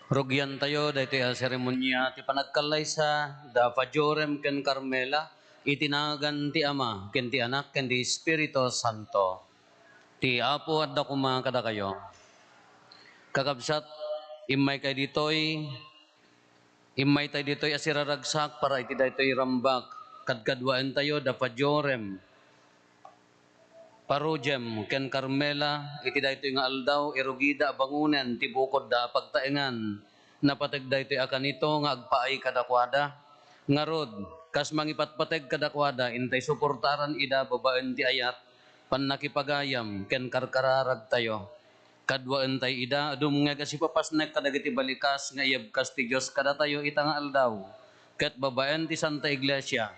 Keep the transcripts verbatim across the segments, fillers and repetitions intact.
Rugiantayo daytoy a seremonia ti panagkallaysa da Fajorem ken Carmela iti nagan ti Ama, ken ti Anak, ken ti Espiritu Santo. Ti Apo adda koma kadakayo. Kakabsat, immaykay ditoy, immaytay ditoy a siraragsak para iti daytoy rambak. Kadkaduaentayo da Fajorem, Parugem, ken Carmela, iti daytoy nga aldaw, irugida a bangonen ti bukodda a pagtaengan. Napateg daytoy a kanito nga agpaay kadakuada. Ngarud, kas mangipatpateg kadakuada, intay suportaran ida babaen ti ayat, pannakipagayam, ken karkararagtayo. Kaduaentay ida a dumngeg a sipapasnek kadagiti balikas nga iyebkas ti Dios kadatayo ita nga aldaw, ket babaen ti Santa Iglesia,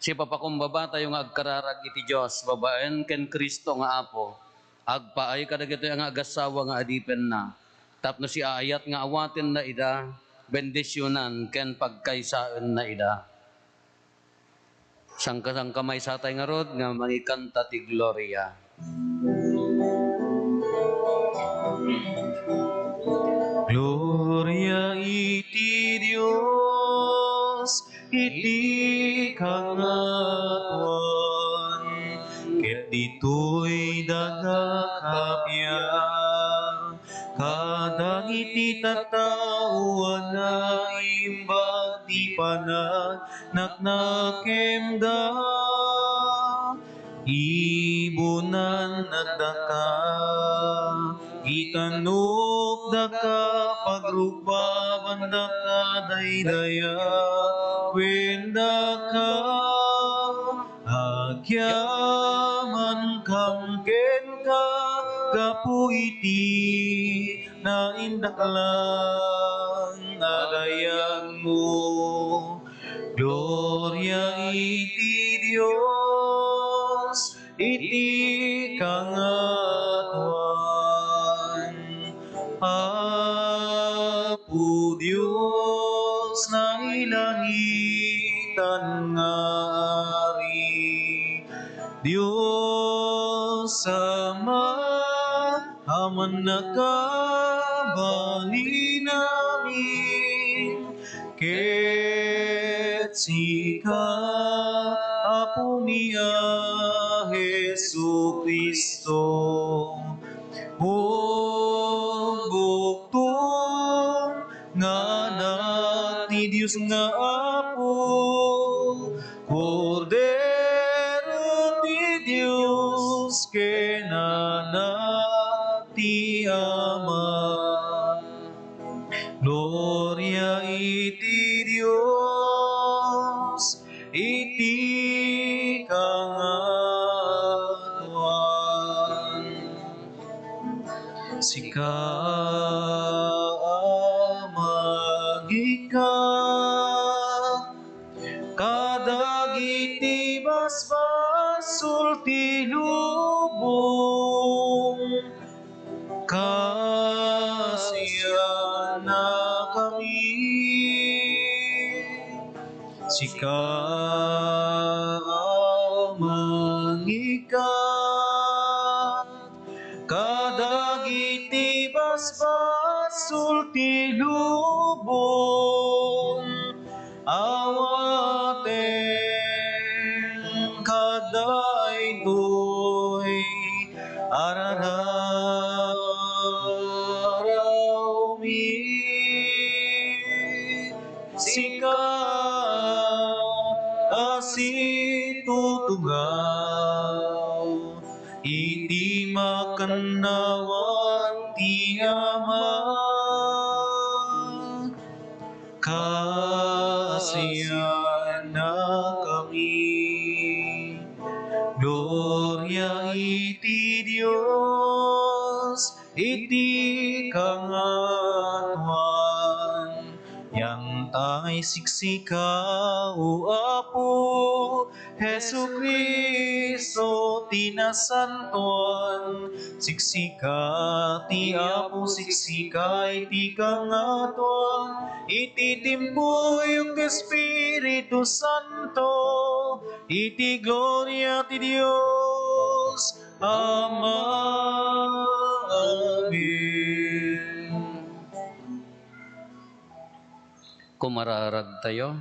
sipapakumbabatayo nga agkararag iti Dios babaen ken Cristo nga Apo. Agpaay kadagitoy nga agassawa nga adipenna, tapno siaayat nga awatenna ida, bendisionan ken pagkaysaenna ida. Sangka-, sangkamaysatay ngarud nga mangikanta ti Gloria. Gloria iti Dios iti kangatoan, ket ditoy daga kappia. Kadagiti tattao a naimbag ti panagnakkemda, ibunannakdaka, itanukdaka, pagrukbabandaka, daydayawendaka. Agyamankam kenka gapu iti naindaklan a dayagmo. Gloria iti Dios iti kangatoan. Apo Dios, nailangitan nga Ari, Dios Ama, amanna ka balinamin, ket sika, Apomi a Jesu-Cristo, bumbukton nga Anak ti Dios nga Apo, Kordero ti Dios ken Anak ti Ama. Gloria iti Dios iti kangatoan. Sika a mangikkat kadagiti basbasol ti lubong, kasiannakami. Sika a mangikkat kadagiti basbasol ti lubong, awaten kadaytoy a rararawmi. Sika a situtungaw iti makannawan ti Ama, kasiannakami. Gloria iti Dios iti kangatoan. Yantay siksika, O Apo, Jesu-Cristo ti nasantoan. Siksika ti Apo, siksika iti kangatoan. Iti timpuyog ti Espiritu Santo, iti gloria ti Dios Ama. Amen. Kumararagtayo.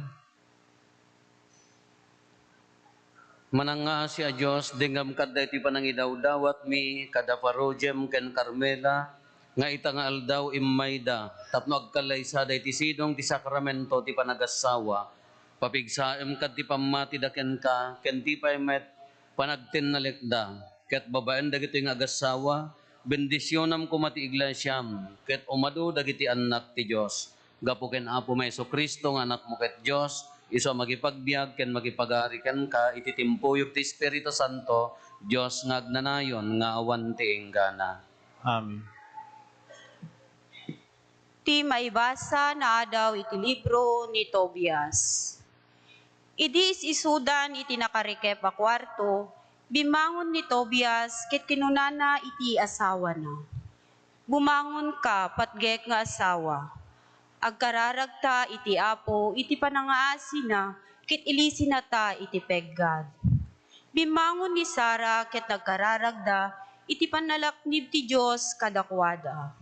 Manangngaasi a Dios, denggam kadda iti panangidawdawatmi kada Farojem ken Carmela, nga ita nga aldaw immayda tapno agkallaysada iti sidong ti sakramento ti panagassawa. Papigsaem kad ti pammatida kenka, ken ti pay met panagtinnalekda, ket babaen dagitoy nga agassawa, bendisionam koma ti iglesiam, ket umadu dagiti annak ti Dios. Gapu ken Apomi Jesu-Cristo nga Anakmo ket Dios, isu a makipagbiag ken makipagari kenka iti timpuyog ti Espiritu Santo, Dios nga agnanayon nga awan ti inggana. Amen. Ti maibasa naadaw iti libro ni Tobias. Idi is-isudan iti nakarikep a kuarto, bimmangon ni Tobias ket kinunana iti asawana, "Bumangonka, patgek nga asawa. Agkararagta iti Apo iti panangaasina ket ilisinata iti peggad." Bimmangon ni Sara ket nagkararagda iti pannalaknib ti Dios kadakuada.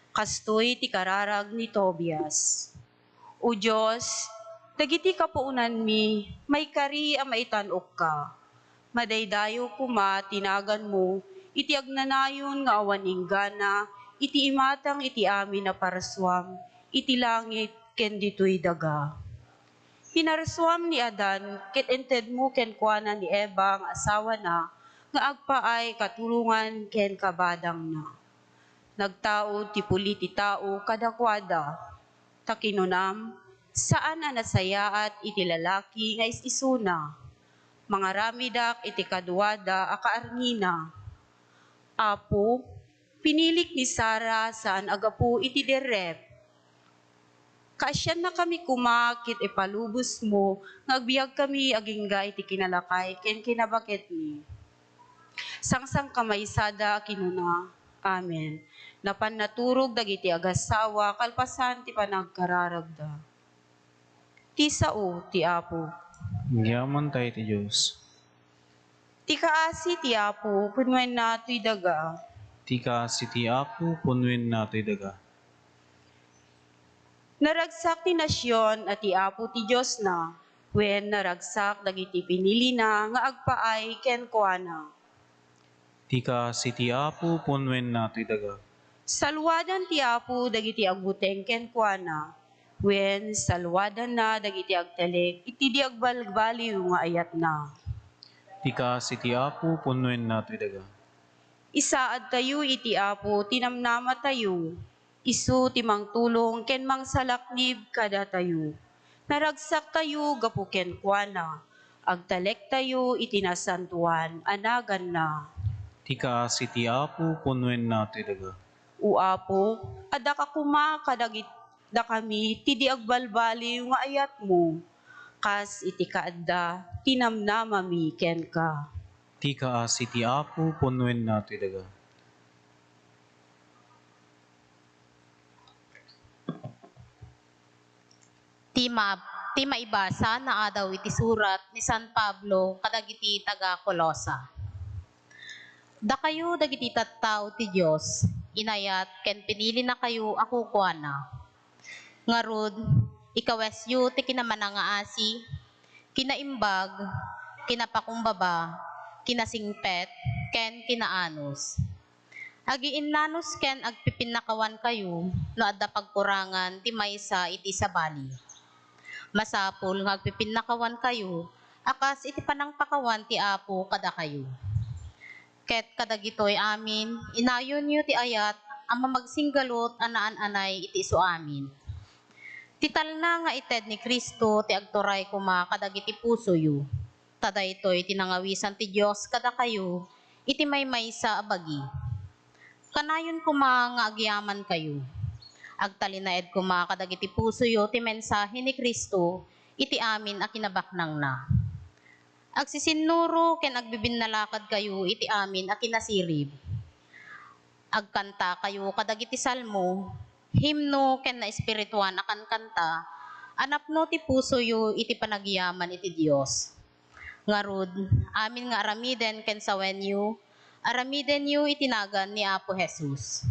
Kastoy ti kararag ni Tobias. O Dios, dagiti kapuonanmi, maikari a maitan-okka. Madaydayaw koma ti naganmo iti agnanayon nga awan inggana iti imatang iti amin a parsuam iti langit ken ditoy daga. Pinarsuam ni Adan ket intedmo kenkuana ni Eva nga asawana nga agpaay katulongan ken kabadangna. Nagtaud ti puli ti tao kadakuada, ta kinunam, saan a nasayaat iti lalaki nga is-isuna. Mangaramidak iti kaduada a kaarnina. Apo, pinilik ni Sara saan a gapu iti derrep. Kaasiannakami koma ket ipalubosmo nga agbiagkami agingga iti kinalakay ken kinabaketmi. Sangsangkamaysada a kinuna, "Amen." Napan naturog dagiti agassawa kalpasan ti panagkararagda. Ti sao ti Apo. Agyamankami iti Dios. Ti kaasi ti Apo, punnoenna toy daga. Ti kaasi ti Apo, punnoenna toy daga. Naragsak ti nasion a ti Apo ti Diosna, wen naragsak dagiti pinilina nga agpaay kenkuana. Ti kaasi ti Apo, punnoenna toy daga. Saluadan ti Apo dagiti agbuteng kenkuana, wen saluadanna dagiti agtalek iti di agbalbaliw nga ayatna. Ti kaasi ti Apo, punnoenna toy daga. Isaadtayo iti Apo ti namnamatayo. Isu ti mangtulong ken mangsalaknib kadatayo. Naragsaktayo gapu kenkuana. Agtalektayo iti nasantoan a naganna. Ti kaasi ti Apo, punnoenna toy daga. O Apo, addaka koma kadagit-, dakami ti di agbalbaliw nga ayatmo, kas iti kaadda ti namnamami kenka. Ti kaasi ti Apo, punnoenna toy daga. Ti ma-, ti maibasa naadaw iti surat ni San Pablo kadagiti taga-Colosa. Dakayo dagiti tattao ti Dios, inayat ken pinilinakayo a kukuana. Ngarud, ikawesyo ti kinamanangaasi, kinaimbag, kinapakumbaba, kinasingpet, ken kinaanus. Agiinnanus ken agpipinnakawankayo no adda pagkurangan ti maysa iti sabali. Masapul nga agpipinnakawankayo a kas iti panangpakawan ti Apo kadakayo. Ket kadagitoy amin, inayonyo ti ayat a mamagsinggalut a naan-anay iti isuamin. Ti talna nga ited ni Cristo ti agturay koma kadagiti pusoyo. Ta daytoy ti nangawisan ti Dios kadakayo iti maymaysa a bagi. Kanayon koma nga agyamankayo. Agtalinaed koma kadagiti pusoyo ti mensahe ni Cristo iti amin a kinabaknangna. Agsisinnuro ken agbibinnalakadkayo iti amin a kinasirib. Agkantakayo kadagiti salmo, himno ken naespirituan a kankanta a napno ti pusoyo iti panagyaman iti Dios. Ngarud, amin nga aramiden ken sawenyo, aramidenyo iti nagan ni Apo Jesus.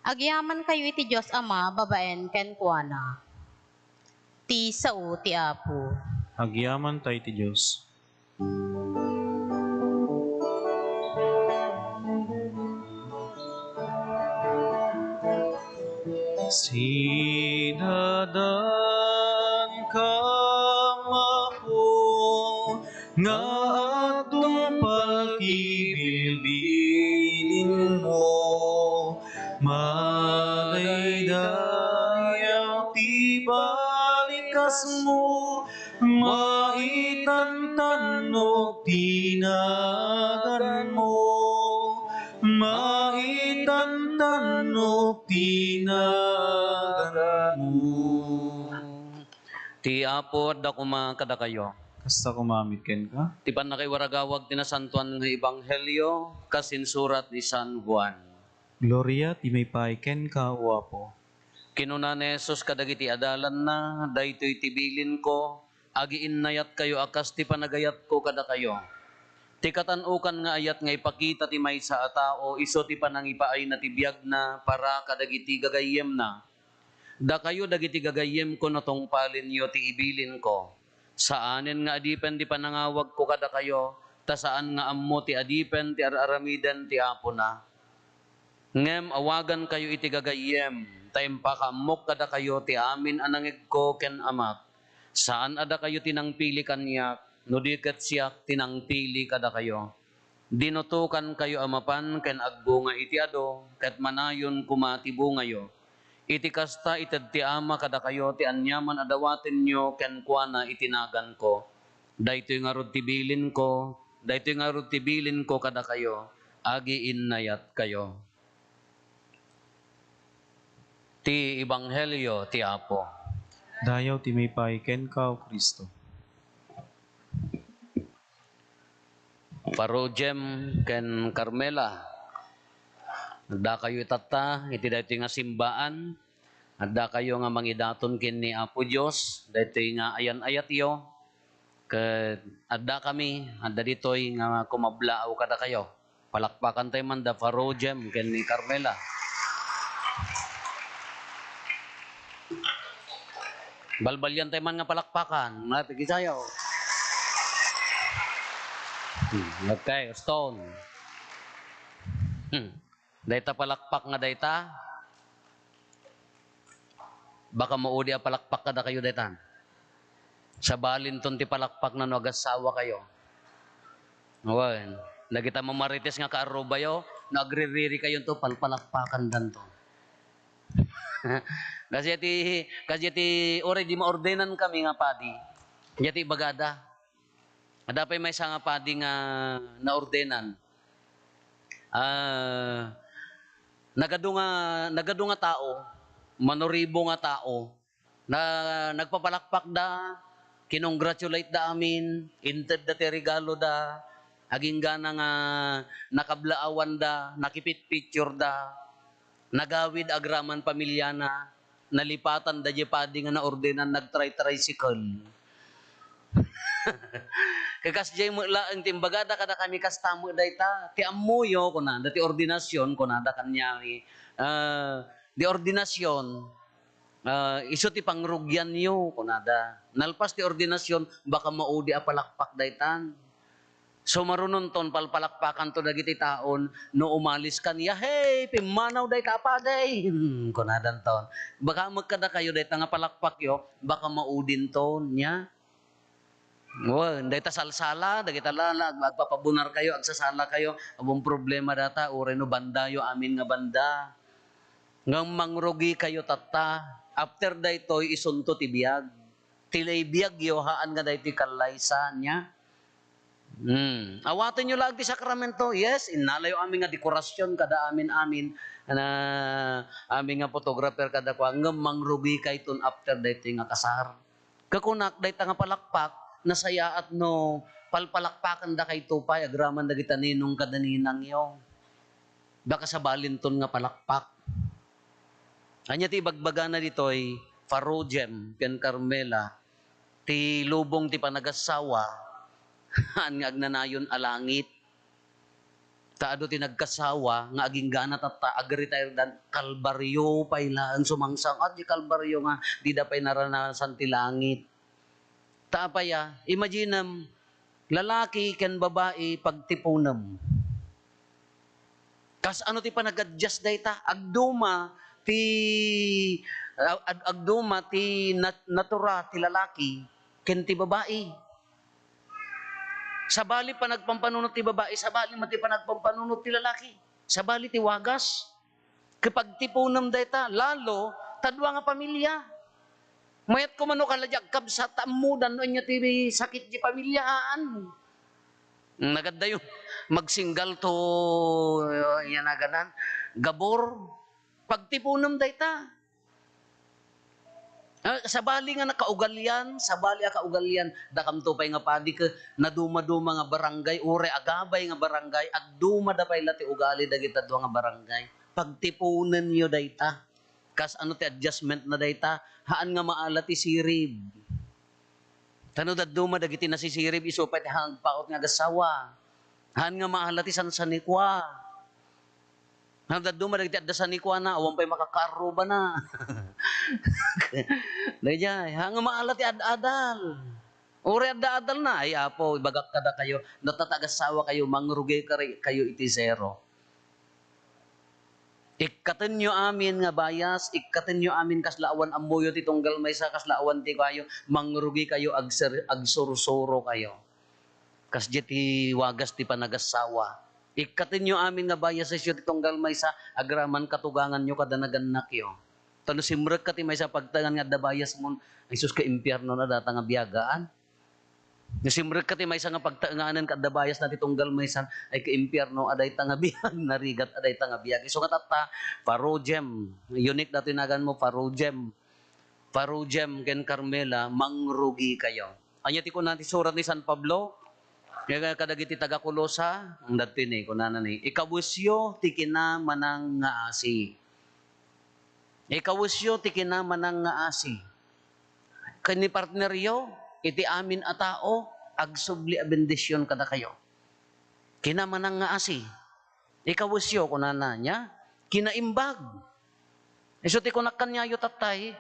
Agyamankayo iti Dios Ama babaen kenkuana. ti sao ti Apo. Agyamankami iti Dios. Sinadanka, Apo, nga agtungpal ti bilbilinmo. Madaydayaw ti balikasmo, maitantannog ti naganmo, maitantannog ti naganmo. Ti Apo adda koma kadakayo. Kasta koma met kenka. Ti pannakaiwaragawag ti nasantoan nga ebanghelio kas insurat ni San Juan. Gloria ti maipaay kenka, O Apo. Kinuna ni Jesus kadagiti adalanna, "Daytoy ti bilinko, agiinnayatkayo a kas ti panagayatko kadakayo." Ti katan-okan nga ayat nga ipakita ti maysa a tao isu ti panangipaayna ti biagna para kadagiti gagayyemna. Dakayo dagiti gagayyemko no tungpalenyo ti ibilinko. Saanen nga adipen ti panangawagko kadakayo, ta saan nga ammo ti adipen ti ar-aramiden ti apona. Ngem awagankayo iti gagayyem, ta impakaammok kadakayo ti amin a nangegko ken Amak. Saan a dakayo ti nangpili kaniak, no di ket siak ti nangpili kadakayo. Dinutokankayo a mapan ken agbunga iti adu, ket manayon koma ti bungayo. Iti kasta, ited ti Ama kadakayo ti aniaman a dawatenyo kenkuana iti naganko. Daytoy ngarud ti bilinko, daytoy ngarud ti bilinko kadakayo, agiinnayatkayo. Ti Ebanghelio ti Apo. Dayaw ti maipaay kenka, O Cristo. Paro Jem ken Carmela, addakayo tatta iti daytoy nga simbaan. Addakayo nga mangidaton ken ni Apo Dios daytoy nga ayan-ayatyo. Ket addakami, adda ditoy nga kumablaaw kadakayo. Palakpakan tayo man da Paro Jem ken ni Carmela. Balbalian tayo man nga palakpakan. Mga pikisayo. Hmm, okay, Stone. Hmm. Dayta palakpak nga dayta. Baka maudi a palakpak kadakayo daytan. Sabalinton ti palakpak na no agasawa kayo. Wen, dagita mamarites nga kaarrubayo, no agririri kayo to, palpalakpakan danto. Kasi ti, kasi ti, oray di maordenan kami nga padi. Diya ti ibagada. Adda pay maysa nga padi nga naordenan. Ah, nagadu nga, nagadu nga tao, manuribo nga tao, na nagpapalakpak da, kinongratulate da amin, inted da ti regalo da, agingga na nga nakablaawan da, nakipitpicture da, nagawid agraman pamiliana, nalipatan da diay padi nga naordenan, nagtray-tricycle. Kakas diay met laeng ti imbagada kadakami, kasta met dayta. Ti ammoyo, kunada, ti ordinasyon, kunada kaniami, ah, di ordinasyon, ah, isu ti pangrugianyo, kunada. Nalpas ti ordinasyon, baka maudi a palakpak daytan. So, marunonton palpalakpakanto dagiti taon no umalis kan, "Yahey! Pimmanaw dayta a padi!" Hmm, kunadanton. Baka met kadakayo dayta nga palakpakyo, baka maudinton, nya? Wen, dayta salsala, dagita la, la, agpapabunar kayo, agsasala kayo, abong problema data, uray no bandayo, amin nga banda. Ngem mangrugi kayo tatta, after daytoy, isunto ti biag. Ti lay biagyo, haan nga daytoy kallaysa, nya? Hmm. Awatenyo laeng ti sakramento. Yes, innalayo amin nga dekorasyon kada amin-amin, na amin nga photographer kada kua, ngem mangrugi kayton after daytoy nga kasar. Kakunak, dayta nga palakpak, nasayaat no palpalakpakan dakayto pay, agraman dagita ninong kada ninangyo. Baka sabalinton nga palakpak. Ania ti ibagbagana ditoy, Paro Jem ken Carmela, ti lubong ti panagassawa, haan nga agnanayon a langit. Ta adu ti nagkasawa nga aginggana tatta, agretire dan, kalbario pay laeng sumangsang. At di kalbario nga dida pay naranasan ti langit. Ta apay a, imaginem, lalaki ken babai, pagtipunem. Kas ano ti panag-adjust dayta? Agduma ti, ag-, agduma ti nat-, natura ti lalaki ken ti babai. Sabali panagpampanunot ti babai, sabali met ti panagpampanunot ti lalaki. Sabali ti wagas. Ket pagtipunem dayta, lalo, ta dua nga pamilya. Mayat koma no kala di agkabsat, ta ammodan no ania ti sakit di pamilya, haan. Nagadayo, magsinggal to, yan aganan, gabor. Pagtipunem dayta. Ah, sabali nga nakaugalian, sabali a kaugalian, dakamto pay nga padi ket nadumaduma nga barangay, uray agabay nga barangay, agdumada pay la ti ugali dagita dua nga barangay. Pagtipunenyo dayta. Kas ano ti adjustment na dayta, haan nga maala ti sirib. Ta no dadduma dagiti nasisirib, isu pay ti agpaut nga agassawa. Haan nga maala ti sansanikua. Haan dadduma dagiti adda sanikuana, awan pay makakarrubana. Daydiay, haan nga maala ti ad-adal. Uray adda adalna, ay, Apo, ibagak kadakayo, no ta agassawa kayo, mangrugi kari-, kayo iti zero. Ikkatenyo amin nga bias, ikkatenyo amin kasla awan ammoyo ti tunggal maysa, kasla awan ti kuayo, mangrugi kayo, agser-, agsursuro kayo. Kasdiay ti wagas ti panagassawa. Ikkatenyo amin nga biasesyo ti tunggal maysa, agraman katuganganyo kada nagannakyo. Ta no simrekka ti maysa pagtaengan nga adda biasmon, ay sus, ka impierno na data nga biagaan. No simrekka ti maysa nga pagtaenganen ket adda biasna ti tunggal maysan, ay ka impierno a dayta nga biag, narigat a dayta nga biag. Isu nga tatta, Parugem. Unique datoy naganmo, Parugem. Parugem ken Carmela, mangrugi kayo. Ania ti kuna ti surat ni San Pablo? Nga kadagiti taga-Colosa, ang dagiti ni, kunana ni, "Ikawesyo ti kinamanang nga asi." Ikawesyo ti kinamanang nga asi. Ken ni partneryo, iti amin a tao, agsubli a bendision kadakayo. Kinamanang nga asi. Ikawesyo, kunana niya, kinaimbag. Isu ti kunak kaniayo, tattay,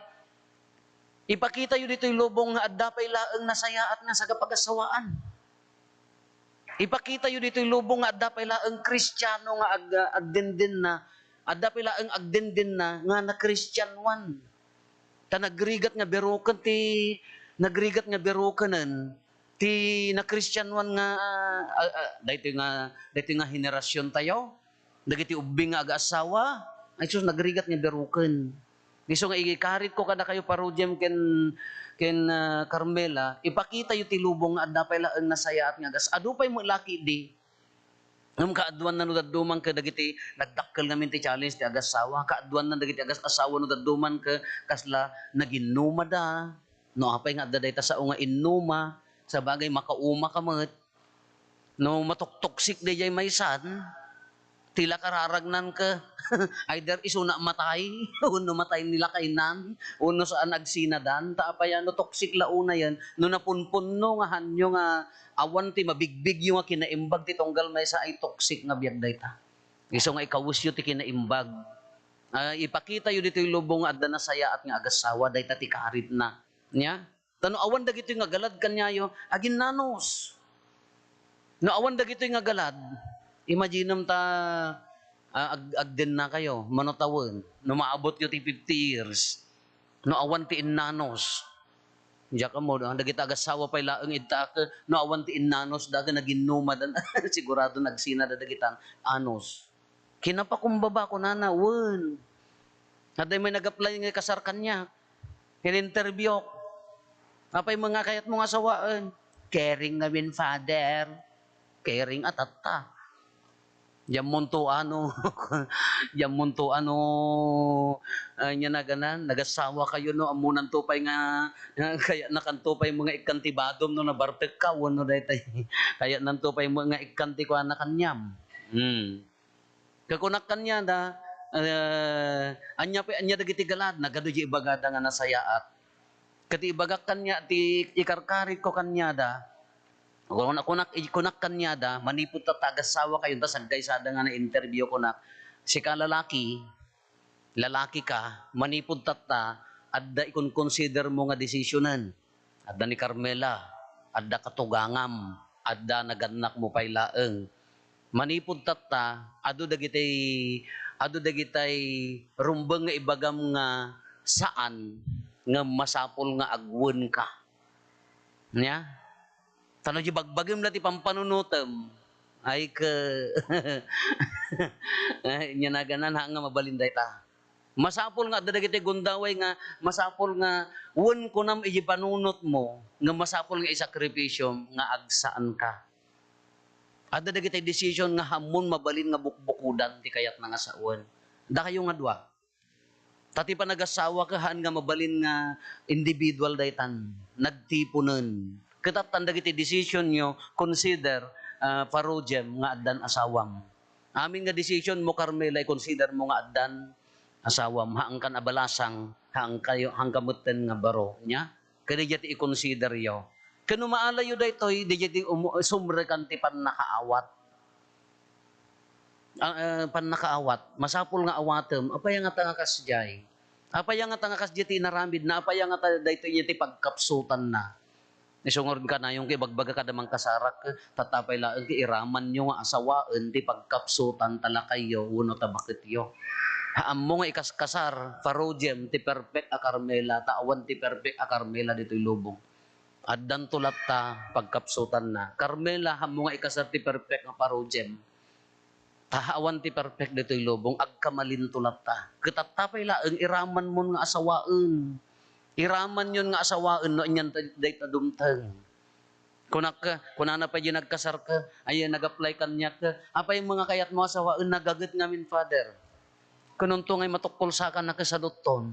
ipakitayo ditoy lubong nga adda pay laeng nasayaat nga sagapagasawaan. Ipakitayo ditoy lubong nga adda pay laeng Kristiano nga ag-, agdindenna, adda pay laeng agdindenna nga nakristianoan. Ta nagrigat nga biroken ti, nagrigat nga birokenen ti nakristianoan nga, ah, ah, daytoy nga, daytoy nga henerasyon tayo. Dagiti ubbing nga agaassawa, ay sus, nagrigat nga biroken. Isu nga ikaritko kadakayo, Parugem ken, ken, ah, Carmela, ipakitayo ti lubong nga adda pay laeng nasayaat nga agas-, adu pay met la ketdi. Ngem kaaduanna no dadduma ket dagiti nagdakkel ngamin ti challenge ti agassawa, kaaduanna dagiti agas-, asawa no dadduma ket kasla naginnumada. No apay nga adda dayta sao nga innuma, sabagay, makauma ka met. No matoktoksik daydiay maysan, ti la kararagnan ket either isuna matay, wenno matay ni lakaynan, wenno saan agsinadan, ta apay a no toksik la unayen, no napunpunno nga hanyo nga awan ti mabigbigyo nga kinaimbag ti tunggal maysa ay toksik nga biag dayta. Isu nga ikawesyo ti kinaimbag. Ah, ipakitayo ditoy lubong nga adda nasayaat nga agassawa, dayta ti karitna. Nia? Ta no awan dagitoy nga galad kaniayo, aginnanos. No awan dagitoy nga galad, imaginem ta, ah, ag-, agdenna kayo, mano tawen, no maabotyo ti fifty years, no awan ti innanos. Diak ammo, no, dagiti agassawa pay laeng idta ket, no awan ti innanosda ket naginnumadan, sigurado nagsinada dagitan anos. Kinapakumbaba, kunana, wen. Adda may nag-apply nga ikasar kaniak. In-interviewk. Apay met nga kayatmo nga sawaen? Caring ngamin, Father. Caring a tatta. Diammonto ano, diammonto ano, ah, nia naganan, nagassawa kayo, no? Ammonanto pay nga, nga kayatnakanto pay met nga ikkan ti badom, no? Nabartekka, wenno daytay. Kayatnanto pay met nga ikkan ti kuana kaniam. Hmm. Kakunak kaniada, eh, ania pay, ania dagiti galad, nagadu diay ibagada nga nasayaat. Ket ibagak kania ti ikarkaritko kaniada, Kuna-, kunak, kunak kaniada, manipud tatta agasawa kayo, ta saggaysada nga na-interview kunak, sika lalaki, lalaki ka, manipud tatta, adda ikon-consider mo nga desisionen. Adda ni Carmela, adda katugangam, adda nagannakmo pay laeng. Manipud tatta, adu dagitay, adu dagitay rumbeng nga ibagam nga saan nga masapul nga agwenka. Nia? Ta no di bagbagem la ti pampanunotem, ay ke-, ay, nia naganan, haan nga mabalin dayta. Masapul nga adda dagiti gundaway nga masapul nga wen kunam iti panunotmo nga masapul nga isakripisyo nga agsaanka. Adda dagiti decision nga hammon mabalin nga bukbukodan ti kayatna nga sawen. Dakayo nga dua. Ta ti panagasawa ket haan nga mabalin nga individual daytan, nagtiponen. Ket attan dagiti decision yo, consider, ah, parogem nga addan asawam. Amin nga decision mo, Carmela, i-consider mo nga addan asawam. Haankan a balasang, haankayo, haanka metten nga baro. Nia? Ket daydiay ti i-consider yo. Ket no maalayo daytoy, daydiay ti umu-, sumrekan ti pannakaawat. Ah, ah, pannakaawat. Masapul nga awatem. Apay a ngata nga kasdiay? Apay a ngata nga kasdiay ti inaramidna? Apay a ngata daytoy iti pagkapsutanna? Isungor kanayon ket ibagbaga kada mangkasarak, tatta pay laeng ket iramanyo nga asawaen ti pagkapsutan ta lakayyo wenno ta baketyo. Ha ammo nga ikaskasar, parogem ti perfect a Carmela, ta awan ti perfect a Carmela ditoy lubong. Addanto latta pagkapsutanna. Carmela, ammo nga ikasar ti perfect nga parogem. Ta awan ti perfect ditoy lubong, agkamalinto latta. Ket tatta pay laeng iramanmon nga asawaen. Iramanyon nga asawaen no anian ta-, dayta dumteng. Kunak, kunana pay diay nagkasarka, ay nag-apply kaniak, "Apay nga kayatmo asawaen?" "Nagaget ngamin, Father." "Kunonto ngay matukkolsakan a kasadutton."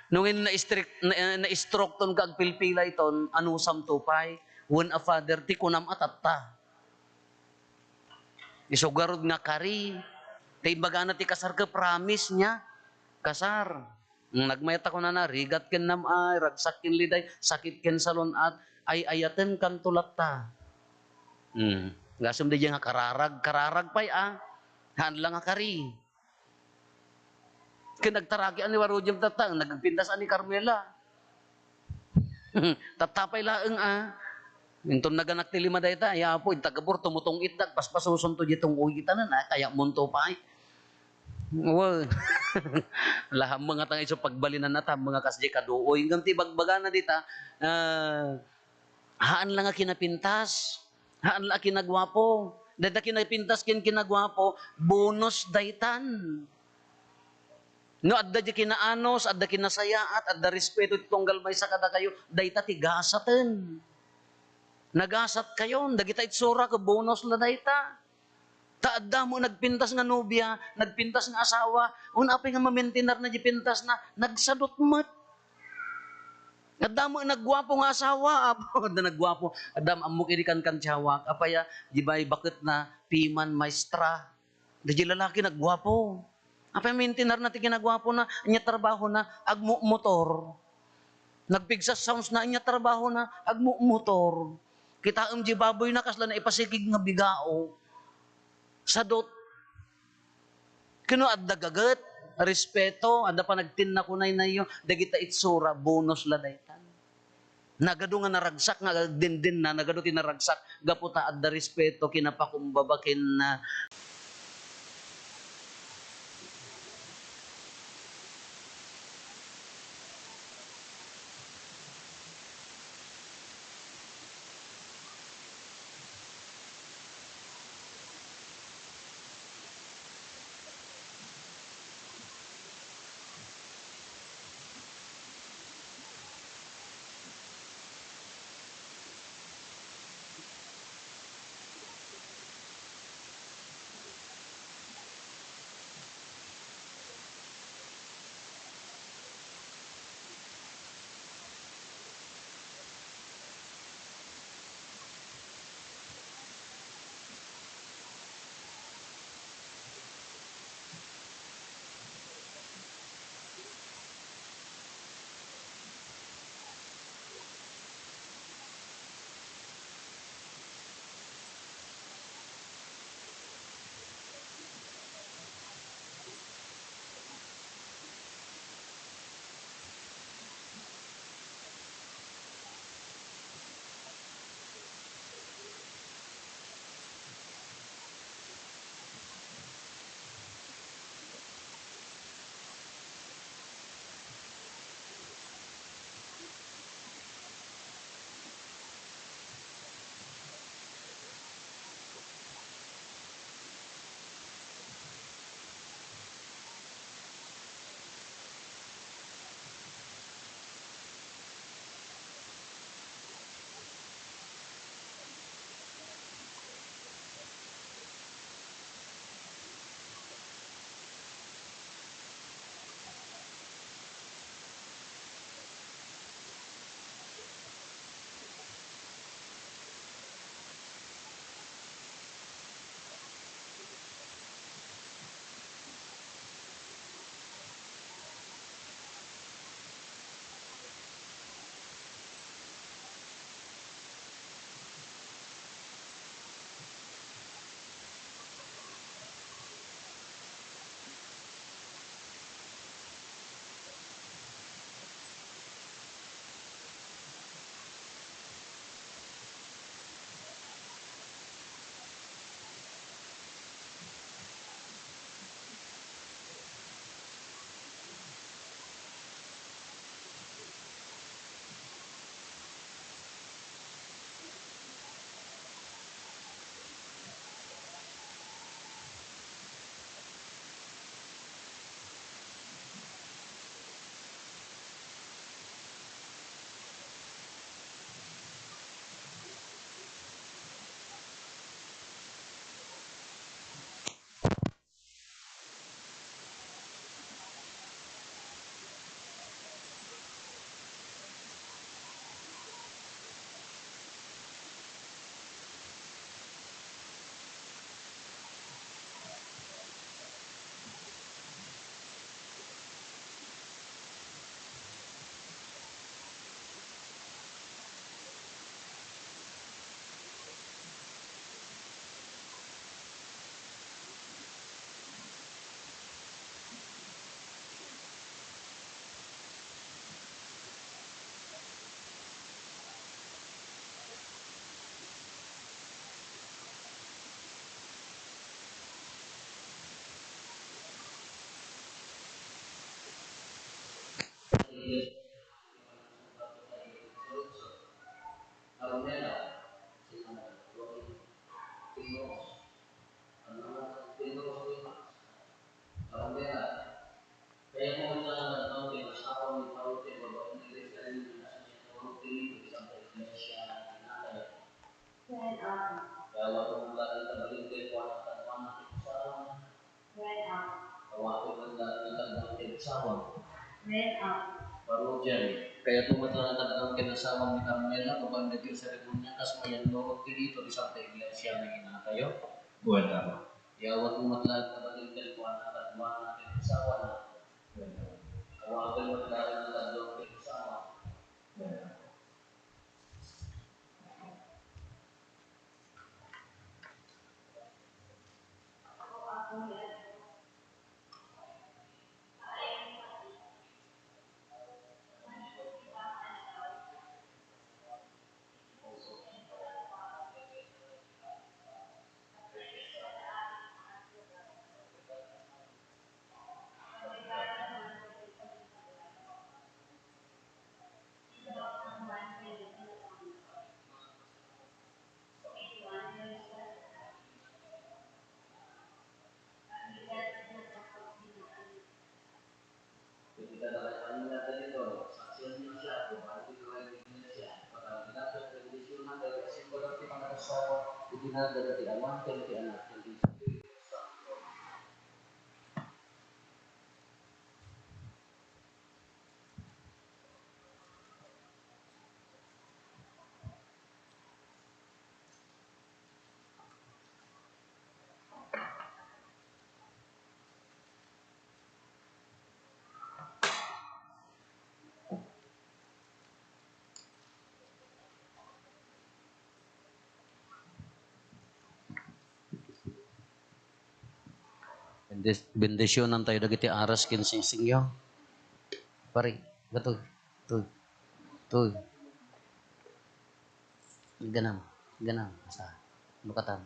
No ngay na-strict, na, na-stroke ton ka agpilpilay ton, anusamto pay, wen a Father ti kunam a tatta. Isu garud nga kari. Ta imbagana ti kasar ket promise nia. Kasar. Mm, nagmayat ta kunana, rigat ken nam-ay, ragsak ken liday, sakit ken salun-at, ay-ayatenkanto latta. Mm. Gasem daydiay nga kararag, kararag pay a. Haan la nga kari. Ken nagtaraki a ni Warujim tatta, nagpintas a ni Carmela. Tatta pay laeng a. Inton naganak ti lima dayta, ay Apo, ita gabur, tumutong-itda, paspasosonto diay tunguytanan, a, kayatmonto pay. Wen. Lahammo nga tanga isu pagbalinan a ta, mga kasdi kaduoy. Ngem ti bagbagana dita, ah, haan la nga kinapintas. Haan la a kinaguapo. Dayta kinapintas ken kinaguapo, bonus daytan. No adda diay kinaanus, adda kinasayaat, adda respeto ti tunggal maysa kadakayo, dayta ti gasaten. Nagasatkayon, dagita itsura ket bonus la dayta. Ta adda met nagpintas nga nobia, nagpintas nga asawa, wen apay nga mamaintenarna diay pintasna, nagsadut met. Adda met nagguapo nga asawa, Apo, adda nagguapo. Adda ammok idi kankantiawak, apay a, di ba, baketna, piman, maestra. Daydiay lalaki nagguapo. Apay a maintenarna ti kinaguapona, ania trabahona, agmumotor. Nagpigsa sounds na, ania trabahona, agmumotor. Kitaem di baboyna, kasla naipasikig nga bigao. Sadut. Ken no adda gaget, respeto, adda panagtinnakunaynayo, dagita itsura, bonus la daytan. Nagadu nga naragsak nga agdindinna, nagadu ti naragsak gapu ta adda respeto, kinapakumbaba ken, ah, Wen, Apo. Kayatmo met laeng nga agbalin kenkuana ken asawana. Wen, Apo. Kayatmo met laeng nga agbalin kenkuana ken asawana. Wen, Apo. Parodian, kayatmo met laeng nga agbalin ken asawana ni Carmela, babaen dagiti seremonia, kas mayannurot ti rito ti Santa Iglesia nga inatayo. Wen, Apo. Kayatmo met laeng nga agbalin kenkuana ken asawana. Wen, Apo. Kayatmo met laeng nga agbalin ken asawana. Wen, Apo. Bendis-, bendisyonantayo dagiti aras ken singsingyo. Pare, batoy. Toy. Toy. Ganam. Ganam. Basta. Lukatan.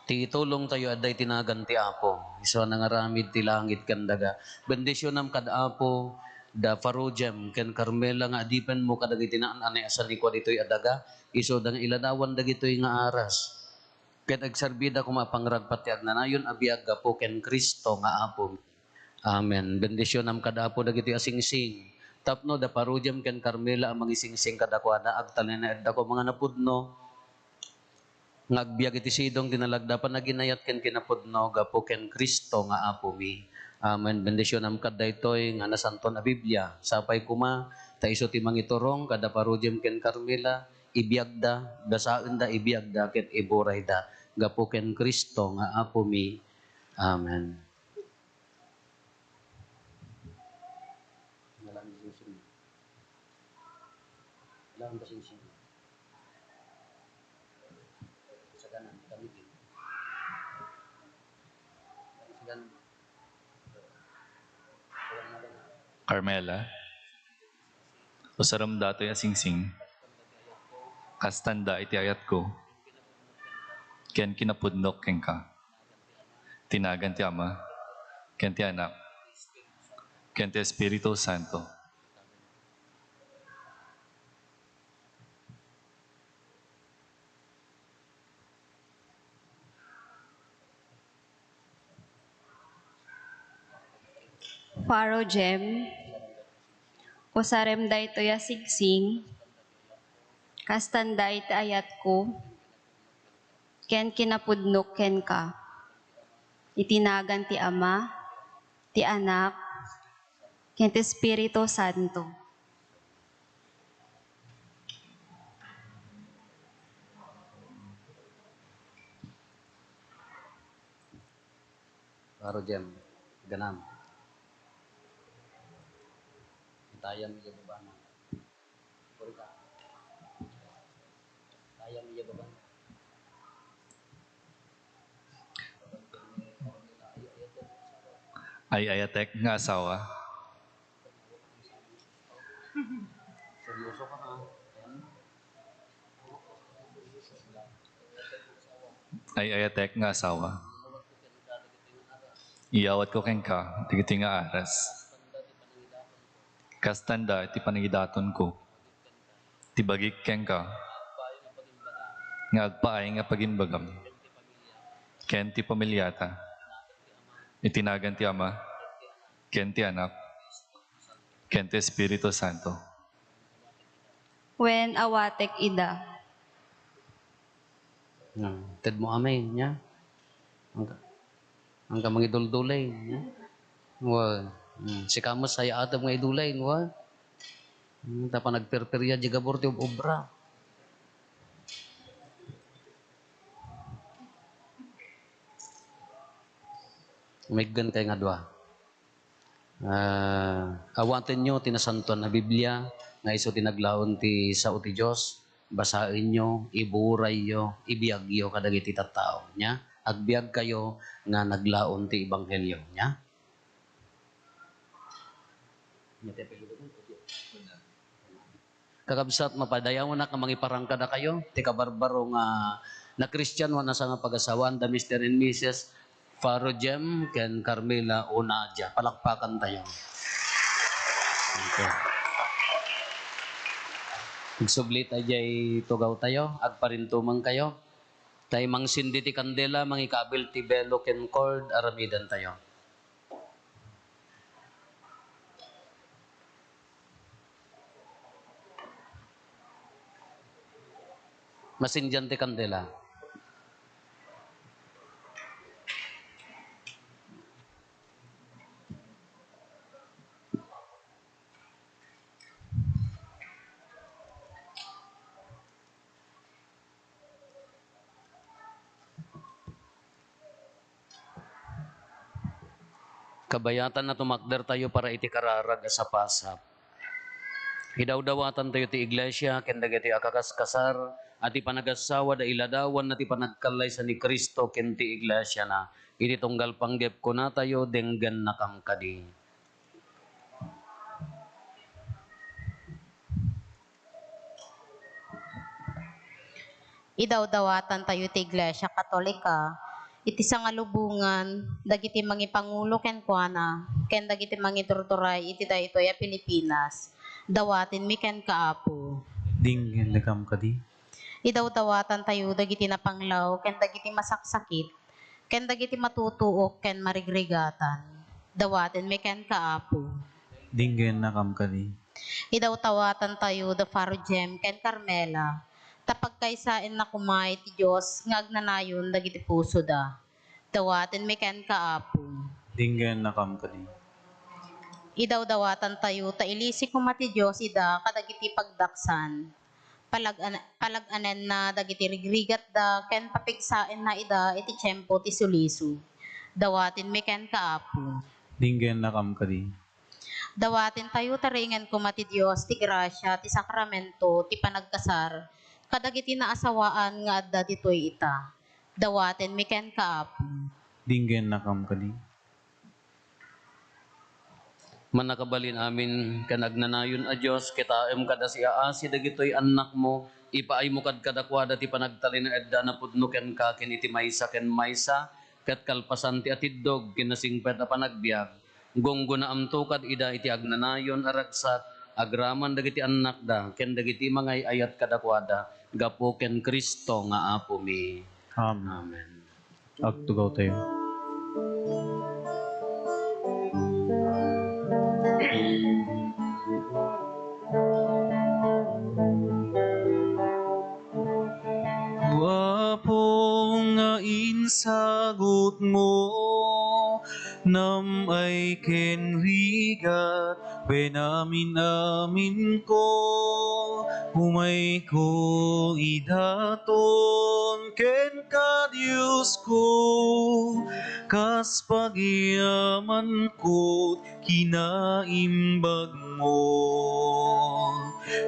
Ti tulongtayo adda iti nagan ti Apo. Isu a nangaramid ti langit ken daga. Bendisyonam kad Apo, da Parodiam ken Carmela nga adipenmo kadagiti naan-anay a sanikua ditoy a daga. Isu da nga iladawan dagitoy nga aras. Ket agserbida koma a pangragpat ti agnanayon a biag gapu ken Cristo nga Apomi. Amen. Bendisyonam kad Apo dagiti asingsing. Tapno da Parodiam ken Carmela a mangisingsing kadakuada, agtalinaedda koma nga napudno nga agbiag iti sidong ti nalagda, panaginayat ken kinapudno gapu ken Cristo nga Apomi. Amen. Bendisyonam kad daytoy nga nasanton a Biblia. Sapay koma ta isu ti mangiturong kada Parodiam ken Carmela, ibiagda, gasaenda, ibiagda, ket iburayda gapu ken Cristo nga Apomi. Amen. Ngalan ni Singing. Ngalan ni Singing. Sagana, kami din. Sagana. Carmela, usarem datoy a singsing, kastanda iti ayatko, ken kinapudnok kenka. Ti nagan ti Ama, ken ti Anak, ken ti Espiritu Santo. Parodiam, usarem daytoy a singsing, kastanda iti ayatko, ken kinapudnok kenka. Iti nagan ti Ama, ti Anak, ken ti Espiritu Santo. Parodiam, ganam. Itayam iya babana. Itayam iya babana. Ay-ayatek nga asawa. Seryoso ka, ha? Ay-ayatek nga asawa. Iyawatko kenka dagiti nga aras. Kasta met iti panangidatonko ti bagik kenka, nga agpaay nga pagimbagam ken ti pamiliata, iti nagan ti Ama, ken ti Anak, ken ti Espiritu Santo. Wen, awatek ida. Ah, tedmo amin, nya? Angka, angka mangiduldulay, nya? Wa, hmm, sika met, sayaatmo nga idulay, wa? Hmm, ta panagperperia, di gabur ti ob-obra. Umiggan kay nga dua. Ah, awatenyo ti Nasantoan a Biblia nga isu ti naglaon ti sao ti Dios. Basaenyo, iburayyo, ibiagyo kadagiti tattao. Nya, agbiagkayo nga naglaon ti ebanghelio. Nya? Kakabsat, mapadayawanak nga mangiparang kadakayo ti kabarbaro nga nakristianoan a sangapagasawaanda, Mister and Missus Faro Jem ken Carmela Unadia. Palakpakantayo. Okay. Agsubli tayo diay tugawtayo, agparintumengkayo. Tay mangsindi ti kandela, mangikabil ti belo ken cord, aramidantayo. Masindian ti kandela. Kabayatan a tumakdertayo para iti kararag a sapasap. Idawdawatantayo ti iglesia ken dagiti akakaskasar a ti panagasawada iladawanna ti panagkallaysa ni Cristo ken ti iglesiana. Iti tunggal panggep kunatayo, "Denggennakam kadi." Idawdawatantayo ti Iglesia Katolika iti sangalubongan dagiti mangipangulo kenkuana ken dagiti mangidurduray iti daytoy a Pilipinas. Dawatenmi kenka, Apo. Denggennakam kadi. Idawdawatantayo dagiti napanglaw ken dagiti masaksakit ken dagiti matutuok ken marigrigatan. Dawatenmi kenka, Apo. Denggennakam kadi. Idawdawatantayo da Faro Jem ken Carmela, ta pagkaysaenna koma iti Dios nga agnanayon dagiti pusoda. Dawatenmi kenka, Apo. Denggennakam kadi. Idawdawatantayo ta ilisi koma ti Dios ida kadagiti pagdaksan. Palag-, palag-anenna dagiti rigrigatda ken papigsaenna ida iti tiempo ti sulisu. Dawatenmi kenka, Apo. Denggennakam kadi. Dawatentayo ta riingen koma ti Dios ti grasia ti sakramento ti panagkasar kadagiti naasawaan nga adda ditoy ita. Dawatenmi kenka, Apo. Denggennakam kadi. Mannakabalin amin ken agnanayon a Dios, kitaem kad asiaasi dagitoy annakmo, ipaaymo kad kadakuada ti panagtalinaedda a napudno kenka ken iti maysa ken maysa, ket kalpasan ti atiddog ken nasingpet a panagbiag, gunggonaamto kad ida iti agnanayon a ragsak agraman dagiti annakda ken dagiti mangay-ayat kadakuada gapu ken Cristo nga Apomi. Amen. Amen. Agtugawtayo. Guapo nga insagutmo, nam-ay ken rigat, wen amin-aminko, umayko idaton kenka, Diosko, kas pagyamanko kinaimbagmo.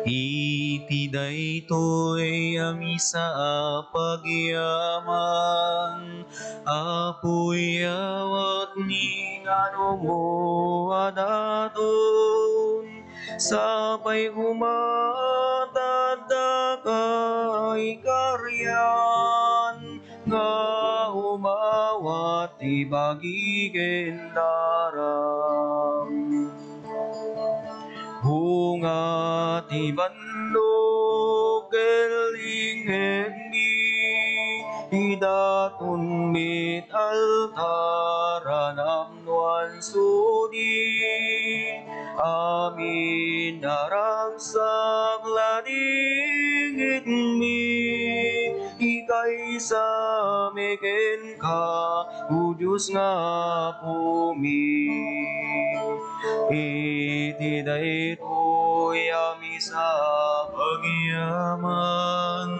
Iti daytoy a misa a pagyaman, Apo, iyawatmi nga anumo a daton, sapay koma ta addaka ikarian, nga umawat ti bagi ken daram. Bunga ti bannogmi ket linggetmi, idatonmi ti altar a napnoan sudi. Amin a ragsak, linggetmi, ikaysami kenka, O Dios nga Apomi. Iti daytoy a misa, agyaman,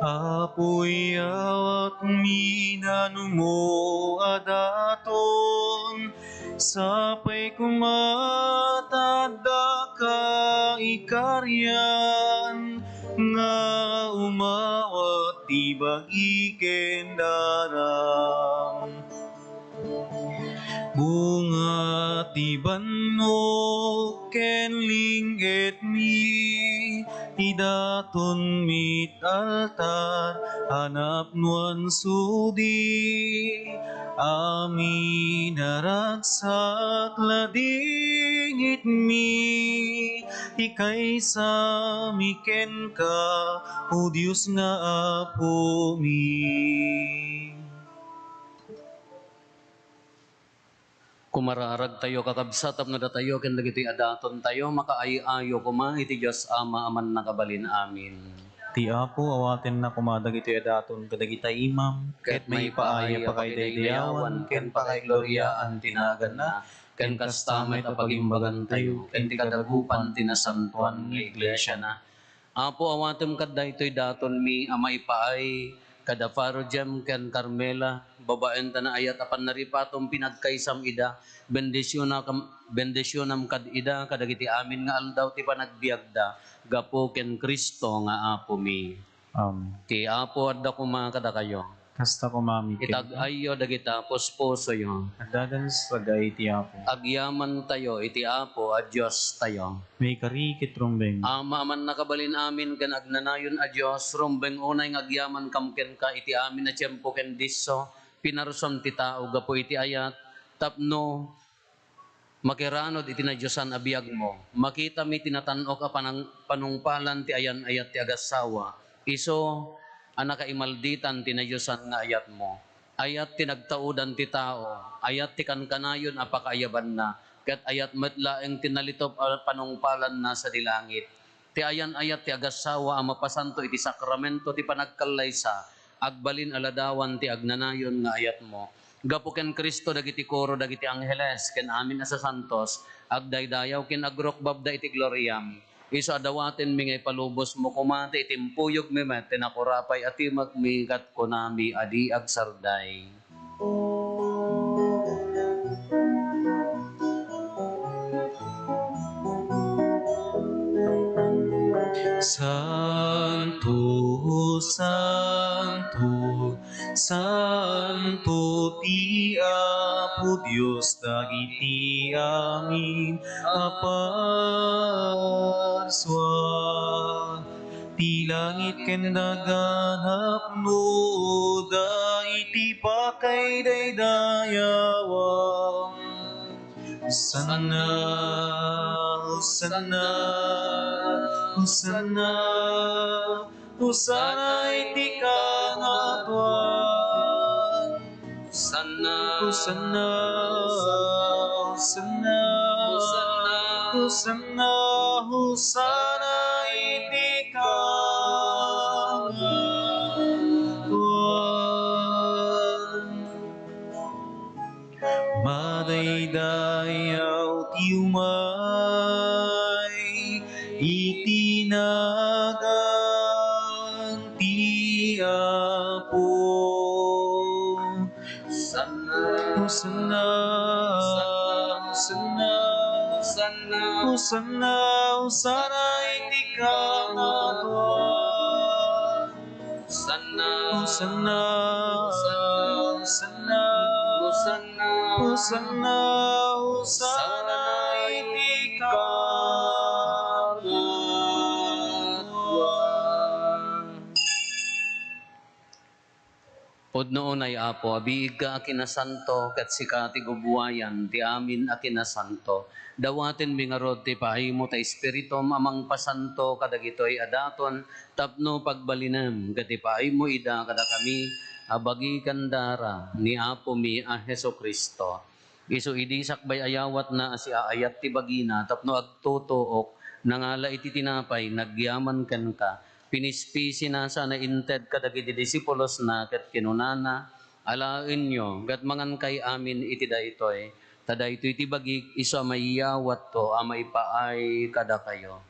Apo, iyawatmi nanumo a daton, sapay koma ta addaka ikarian nga umawat ti bagi ken daram. Bunga ti bannog ken linggetmi, idatonmi ti altar a napnoan sudi. Amin a ragsak, linggetmi, ikaysami kenka, O Dios nga Apomi. Kumararagtayo, kakabsat, tapno datayo ken dagitoy a datontayo, makaay-ayo koma iti Dios Ama a Mannakabalin-amin. Ti Apo awatenna koma dagitoy a daton kadagita imam, ket maipaay a pakaidaydayawan ken pakaigloriaan ti naganna, ken kasta met a pagimbagantayo ken ti kadagupan ti nasantoan nga iglesiana. Apo, awatem kad daytoy datonmi a maipaay kada Paro Jem ken Carmela, babaen ta naayat a pannaripatom, pinagkaysam ida, bendisionam, bendisionam kad ida kadagiti amin nga aldaw ti panagbiagda, gapu ken Cristo nga Apomi. Amen. Ti Apo adda koma kadakayo. Kasta koma met kenka. Itag-ayyo dagita puspusoyo. Adda dagiti sag-ay ti Apo. Agyamantayo iti Apo a Diostayo. Maikari ket rumbeng. Ama a Mannakabalin-amin ken agnanayon a Dios, rumbeng unay nga agyamankam kenka iti amin a tiempo ken disso, pinarsuam ti tao gapu iti ayat, tapno makiranud iti nadiosan a biagmo. Makitami ti natan-ok a panang-, panungpalan ti ayan-ayat ti agassawa, isu a nakaimalditan ti nadiosan nga ayatmo. Ayat ti nagtaudan ti tao, ayat ti kankanayon a pakaayabanna, ket ayat met laeng ti nalitup a panungpalanna sadi langit. Ti ayan-ayat ti agassawa a mapasanto iti sakramento ti panagkallaysa, agbalin a ladawan ti agnanayon nga ayatmo. Gapu ken Cristo, dagiti koro dagiti angheles ken amin a sasantos, agdaydayaw ken agrukbabda iti gloriam. Isu a dawatenmi nga ipalubosmo koma ti itimpuyogmi met ti nakurapay a timekmi ket kunami a di agsarday. Santo, santo, santo ti Apo Dios dagiti amin a parsua. Ti langit ken daga napnoda iti pakaidaydayawan. Hosanna, Hosanna, Hosanna, Hosanna iti kangatoan. Hosanna, Hosanna, Hosanna, Hosanna, Hosanna iti kangatoan. Madaydayaw ti umay iti nagan ti Apo. Hosanna, Hosanna, Hosanna, Hosanna, Hosanna iti kangatoan. Hosanna, Hosanna, Hosanna, Hosanna, Hosanna, Hosanna iti kangatoan. Pudno unay, Apo, a biigka a kinasanto, ket sika ti gubbuayan ti amin a kinasanto. Dawatenmi ngarud ti paaymo ta Espiritum a mangpasanto kadagitoy a daton tapno pagbalinem ket ipaaymo ida kadakami a bagi ken dara ni Apomi a Jesu-Cristo. Isu idi sakbay a yawatna a siaayat ti bagina tapno agtutuok, nangala iti tinapay, nagyaman kenka, pinispisina saan a inted kadagiti disipulosna ket kinunana, "Alaenyo ket mangankay amin iti daytoy, ta daytoy ti bagik isu a maiyawatto a maipaay kadakayo."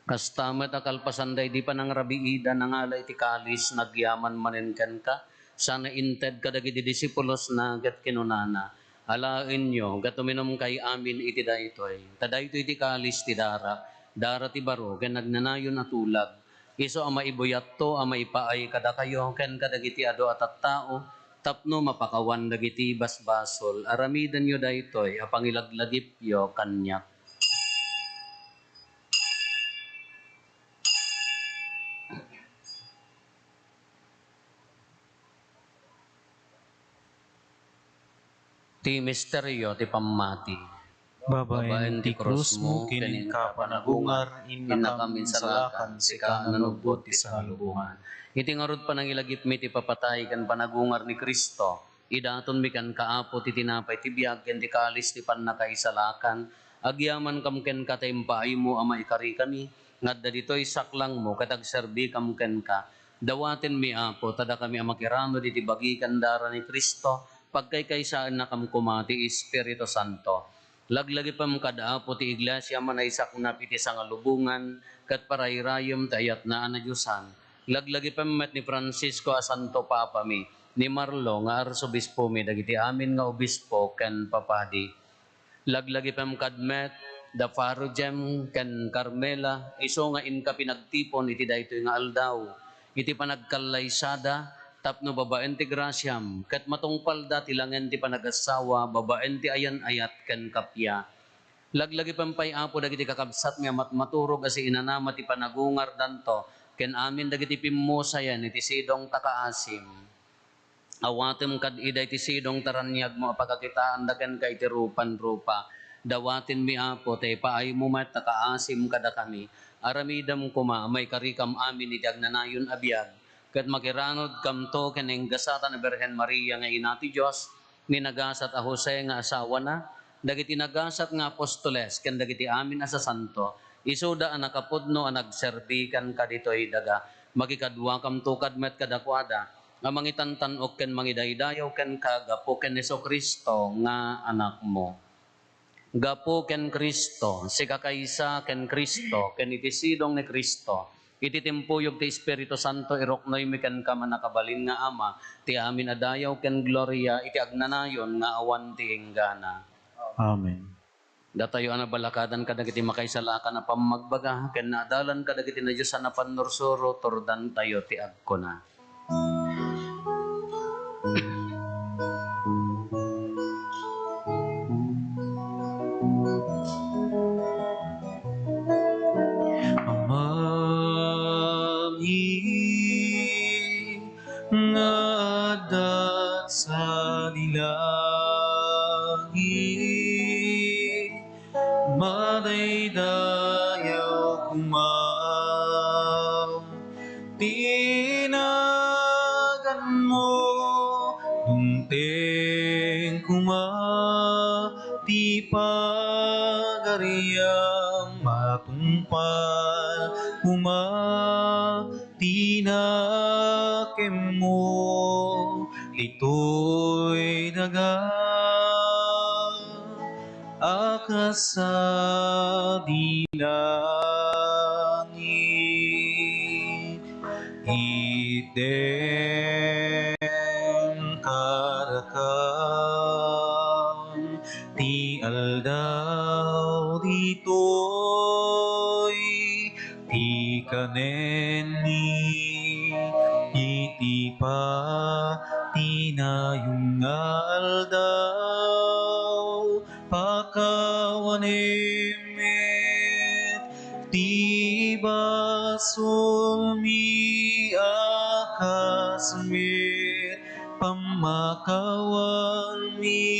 Kasta met a kalpasan daydi panangrabiida, nangala iti kalis, nagyaman manen kenka, saan a inted kadagiti disipulosna ket kinunana, "Alaenyo ket uminumkay amin iti daytoy, ta daytoy ti kalis ti darak, dara ti baro ken agnanayon a tulag, isu a maibuyatto a maipaay kadakayo ken kadagiti adu a tattao tapno mapakawan dagiti basbasol. Aramidenyo daytoy a pangilaglagipyo kaniak." Ti misterio ti pammati. Babaen ti krusmo ken inka panagungar, innakam insalakan, sika a nanubbot ti sangalubongan. Iti ngarud panangilagipmi ti papatay ken panagungar ni Cristo, idatonmi kenka, Apo, ti tinapay ti biag ken ti kalis ti pannakaisalakan. Agyamankam kenka ta impaaymo a maikarikami nga adda ditoy saklangmo ket agserbikam kenka. Dawatenmi, Apo, ta dakami a makiranud iti bagi ken dara ni Cristo, pagkaykaysaennakam koma ti Espiritu Santo. Laglagipem kad Apo ti Iglesia a manaisaknap iti sangalubongan ket parayrayem ti ayatna a nadiosan. Laglagipem met ni Francisco a Santo Papami, ni Marlo nga Arsobispomi, dagiti amin nga obispo ken papadi. Laglagipem kad met da Farugem ken Carmela, isu nga inka pinagtipon iti daytoy nga aldaw, iti panagkallaysada, tapno babaen ti grasiam, ket matungpalda ti langen ti panagassawa babaen ti ayan-ayat ken kappia. Laglagipem pay, Apo, dagiti kakabsatmi a matmaturog a siinanama ti panagungardanto ken amin dagiti pimmusayan iti sidong ta kaasim. Awatem kad ida iti sidong ta raniagmo a pakakitaanda kenka iti rupan-rupa. Dawatenmi, Apo, ta ipaaymo met ta kaasim kadakami. Aramidem koma a maikarikam amin iti agnanayon a biag, ket makiranudkamto ken nagasatan a Birhen Maria nga Ina ti Dios, ni nagasat a Jose nga asawana, dagiti nagasat nga apostoles, ken dagiti amin a sasanto, isuda a nakapudno a nagserbi kenka ditoy daga. Makikaduakamto kad met kadakuada a mangitantan-ok ken mangidaydayaw kenka gapu ken Jesu-Cristo nga Anakmo. Gapu ken Cristo, sikakaysa ken Cristo, ken iti sidong ni Cristo, iti timpuyog ti Espiritu Santo, iruknoymi kenka, mannakabalin nga Ama, ti amin a dayaw ken gloria iti agnanayon nga awan ti inggana. Amen. Datayo a nabalakadan kadagiti makaisalakan a pammagbaga ken naadalan kadagiti nadiosan a pannursuro, turdantayo ti agkuna. Amami nga adda sadi langit, madaydayaw koma ti naganmo, dumteng koma ti pagariam, matungpal koma ti nakemmo ditoy daga a kas sadi langit. Itdem kadakam ti aldaw ditoy ti kanenmi iti patinayon nga aldaw. Pakawanem Pammakawanmi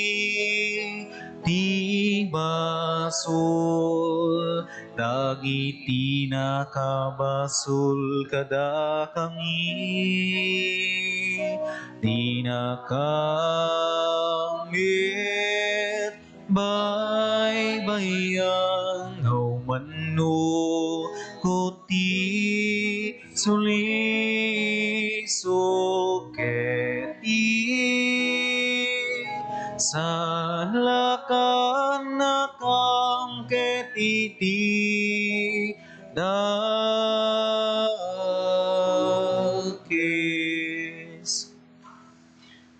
ti basol dagiti nakabasol kadakami. Dinakami baybay-an, no mano ko ti sulisok ket ti salakannakam ket iti dakes.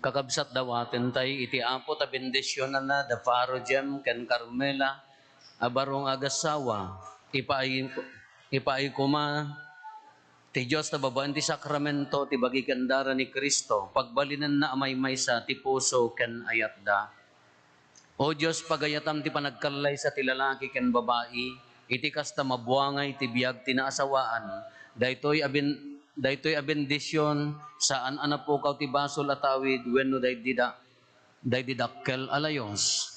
Kakabsat, dawaten tay iti Apo ta bendisionanna da Paro Jem ken Carmela a baro nga agassawa. Ipaay, ipaay koma ti Dios ta babaen ti sakramento ti bagi ken dara ni Cristo, pagbalinenna a maymaysa ti puso ken ayatda. O Dios, pagayatam ti panagkallaysa ti lalaki ken babai, iti kasta mabuangay ti biag ti naasawaan. Daytoy a ben-, daytoy a bendision, saan a napukaw ti basol a tawid wenno daydi da-, daydi dakkel a layus.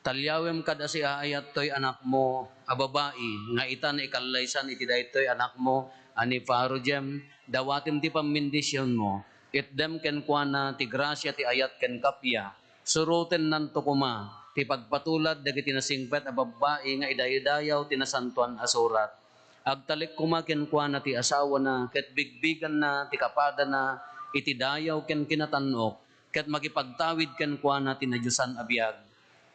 Taliawem kad a siaayat toy anakmo a babai nga ita naikallaysan iti daytoy anakmo a ni Paro Jem, dawatem ti pammendisionmo. Itdem kenkuana ti grasia ti ayat ken kappia. Surotennanto koma ti pagpatulad dagiti nasingpet a babbai nga idaydayaw ti Nasantoan a Surat. Agtalek koma kenkuana ti asawana ket bigbiganna ti kapadana iti dayaw ken kinatan-ok, ket makipagtawid kenkuana ti nadiosan a biag.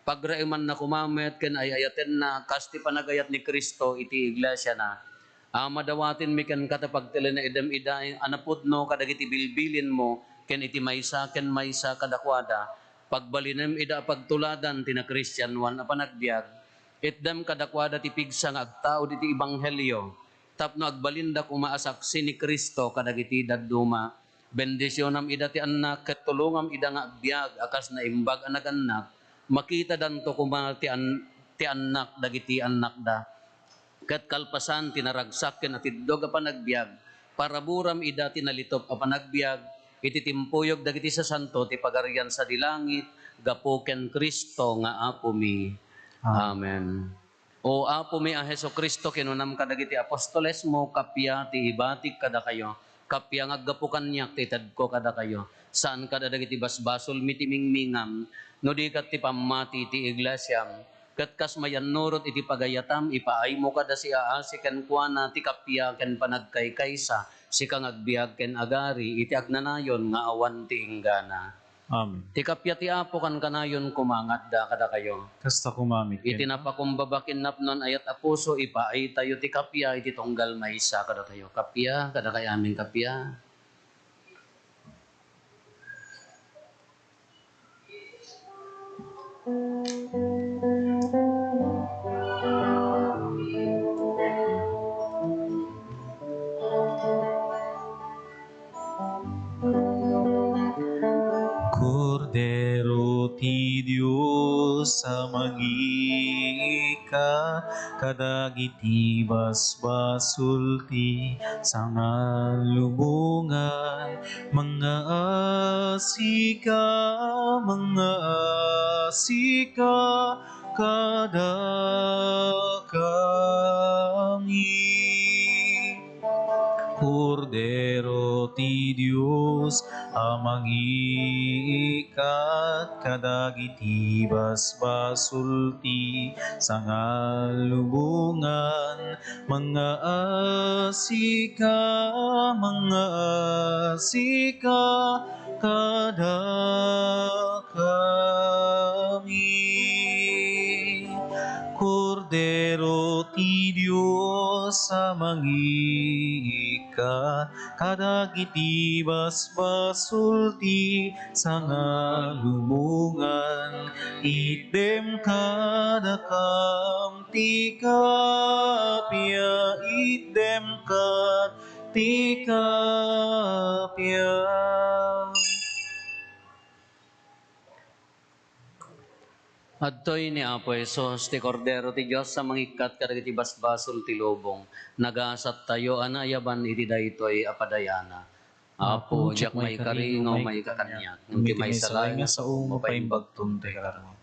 Pagraemanna koma met ken ay-ayatenna kas ti panagayat ni Cristo iti iglesiana. Ama, dawatenmi kenka ta pagtelenaidem ida a napudno kadagiti bilbilinmo ken iti maysa ken maysa kadakuada. Pagbalinem ida a pagtuladan ti nakristianoan a panagbiag. Itdem kadakuada ti pigsa nga agtaud iti ebanghelio tapno agbalinda koma a saksi ni Cristo kadagiti dadduma. Bendisionam ida ti annak ket tulongam ida nga agbiag a kas naimbag a nagannak. Makitadanto koma ti an-, ti annak dagiti annakda. Ket kalpasan ti naragsak ken atiddog a panagbiag, paraburam ida ti nalitup a panagbiag iti timpuyog dagiti sasanto ti Pagarian sadi langit gapu ken Cristo nga Apomi. Amen. Amen. O Apomi a Jesu-Cristo, kinunam kadagiti apostolesmo, kappia ti ibatik kadakayo, kappia nga aggapu kaniak ti itedko kadakayo. Saan kada dagiti basbasolmi ti mingmingam, no di ket ti pammati ti iglesiam. Ket kas mayannurot iti pagayatam, ipaaymo kada siaasi kenkuana ti kappia ken panagkaykaysa, sika nga agbiag ken agari iti agnanayon nga awan ti inggana. Amen. Ti kappia ti Apo kankanayon koma nga adda kadakayo. Kasta koma met kenka. Iti napakumbaba ken napnoan a yat a puso, ipaaytayo ti kappia iti tunggal maysa kadatayo. Kappia, kadakay amin kappia. Kordero ti Dios a mangiikkat kadagiti basbasol ti sangalubongan, mangaasika, mangaasika kadakami. Kordero ti Dios a mangiikkat kadagiti basbasol ti sangalubongan, mangaasika, mangaasika kadakami. Kordero ti Dios a mangiikkat kadagiti basbasol ti sangalubongan, itdem kadakam ti kappia, itdem kad ti kappia. Adtoy ni Apo Jesus, ti Kordero ti Dios a mangikkat kadagiti basbasol ti lubong. Nagasattayo a naayaban iti daytoy a padayana. Apo, diak maikari nga umayka kaniak, ngem ti maysa laeng a sao mapaimbagton ti kararua.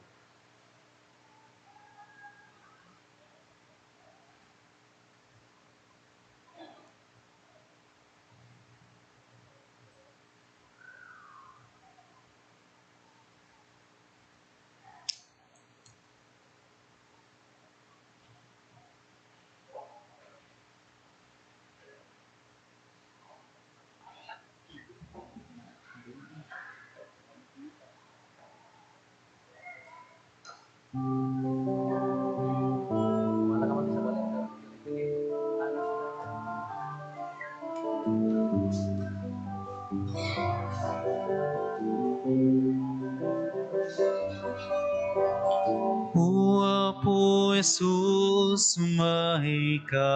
O Apo Jesus, umayka.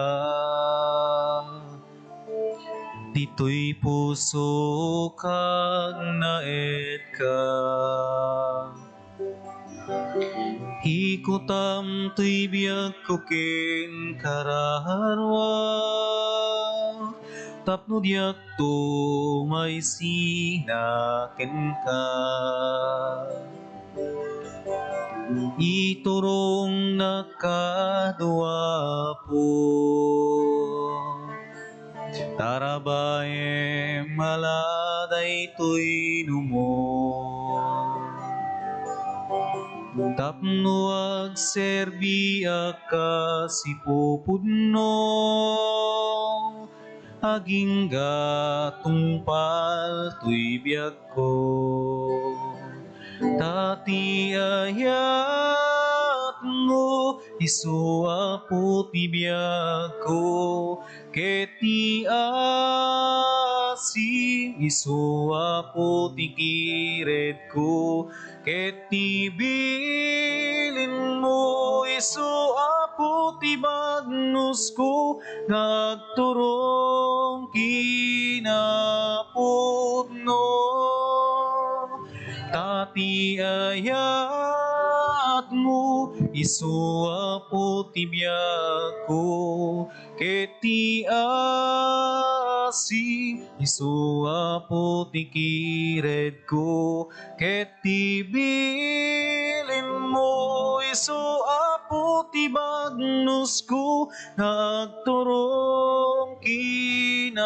Ditoy pusok agnaedka. Ikutam toy biagko ken kararua, tapno diakto maisina kenka. Iturongnak kano, Apo. Tarabaem a la daytoy numo, tapno agserbiak kas ipupudno, agingga tungpal toy biagko. Ta ti ayatmo, isu Apo ti biagko, ket ti asim, isu Apo ti kiredko, ket ti bilinmo, isu Apo ti bagnusko, nga agturong kinapudno. Ta ti ayatmo, isu Apo ti biagko, ket ti asim, isu Apo ti kiredko, ket ti bilinmo, isu Apo ti bagnusko, nga agturong kinapudno.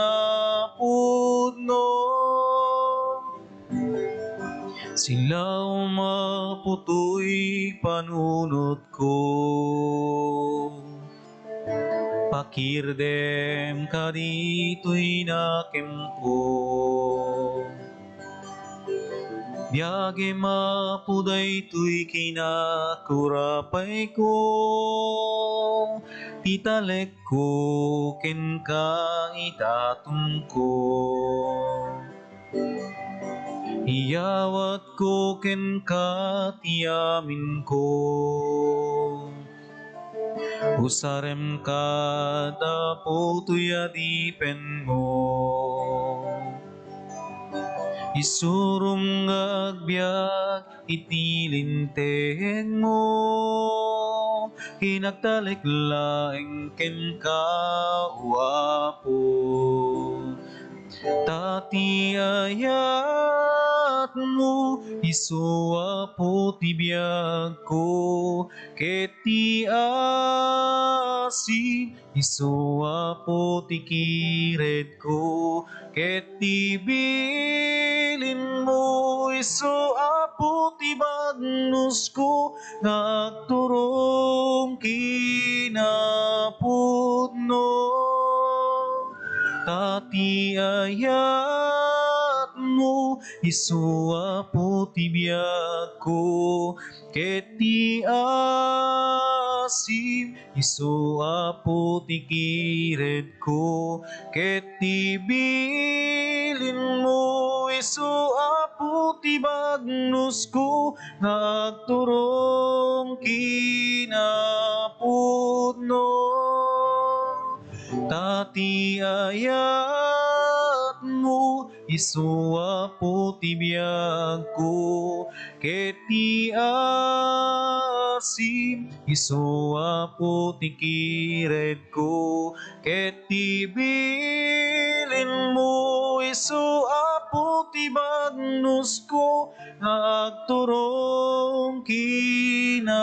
Silaom, Apo, toy panunotko. Pakirdem kaditoy nakemko. Biagem, Apo, daytoy kinakurapayko, ti talekko kenka itatumko. Iyawatko kenka ti aminko. Usarem kad, Apo, toy adipenmo. Isurom nga agbiag iti lintegmo, ken agtalek laeng kenka, O Apo. Ta ti ayatmo, isu Apo ti biagko, ket ti asim, isu Apo ti kiredko, ket ti bilinmo, isu Apo ti bagnusko, nga agturong kinapudno. Ta ti ayatmo, isu Apo ti biagko, ket ti asim, isu Apo ti kiredko, ket ti bilinmo, isu Apo ti bagnusko, nga agturong kinapudno. Ta ti ayatmo, isu Apo ti biagko, ket ti Isu, Apo, ti kiregko, ket ti bilinmo, isu, Apo, ti bagnusko, nga agturong kinapudno.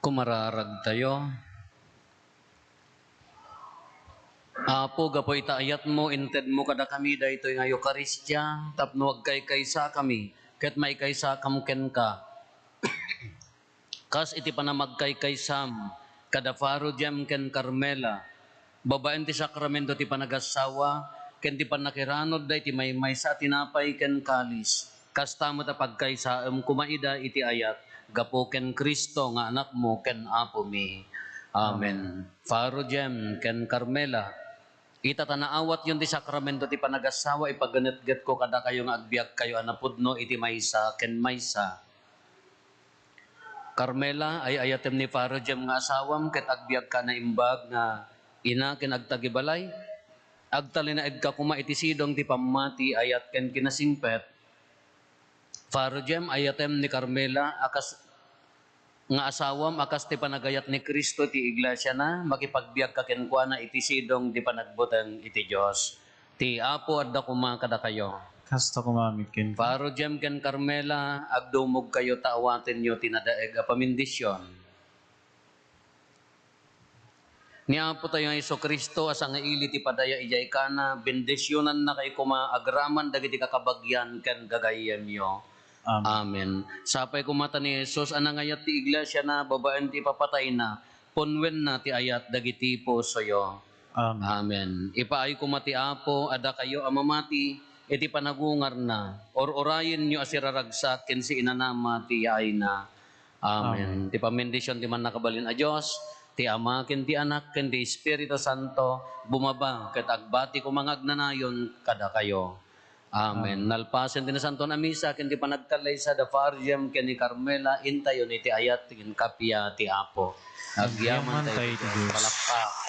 Kumararagtayo. Apo, gapu ita ayatmo, intedmo kadakami daytoy nga Eukaristia tapno agkaykaysakami ket maikaysakam kenka. Kas iti panamagkaykaysam kada Faro Jem ken Carmela, babaen ti sakramento ti panagassawa ken ti pannakiranudda iti maymaysa a tinapay ken kalis, kasta met a pagkaysaem koma ida iti ayat gapu ken Cristo nga Anakmo ken Apomi. Amen. Faro Jem ken Carmela, ita ta naawatyon ti sakramento ti panagassawa, ipaganetgetko kadakayo nga agbiagkayo a napudno iti maysa ken maysa. Carmela, ay-ayatem ni Faro Jem nga asawam ket agbiagka a naimbag nga ina ken agtagibalay. Agtalinaedka koma iti sidong ti pammati, ayat ken kinasingpet. Faro Jem, ayatem ni Carmela a kas-, nga asawam a kas ti panagayat ni Cristo ti iglesiana, makipagbiagka kenkuana iti sidong ti panagbuteng iti Dios. Ti Apo adda koma kadakayo. Kasta koma met kenka. Faro Jem ken Carmela, agdumogkayo ta awatenyo ti nadaeg a pamendisyon. Ni Apotayo nga Jesu-Cristo a sangaili ti padaya idiay Cana, bendisionannakay koma agraman dagiti kakabagian ken gagayyemyo. Amen. Amen. Sapay koma ta ni Jesus a nangayat ti iglesiana babaen ti ipapatayna, punwenna ti ayat dagiti pusoyo. Amen. Amen. Ipaay koma ti Apo a dakayo a mamati iti panagungarna, ur-urayenyo a siraragsak ken siinanama ti yaayna. Amen. Amen. Ti pamendisyon ti Mannakabalin a Dios, ti Ama, ken ti Anak, ken ti Espiritu Santo, bumaba ket agbati koma nga agnanayon kadakayo. Amen. Amen. Nalpasen ti Nasantoan a Misa ken ti panagkallaysa da Faro Jem ken ni Carmela, intayon iti ayat ken kappia ti Apo. Agyaman tayo iti Dios. Palakpak.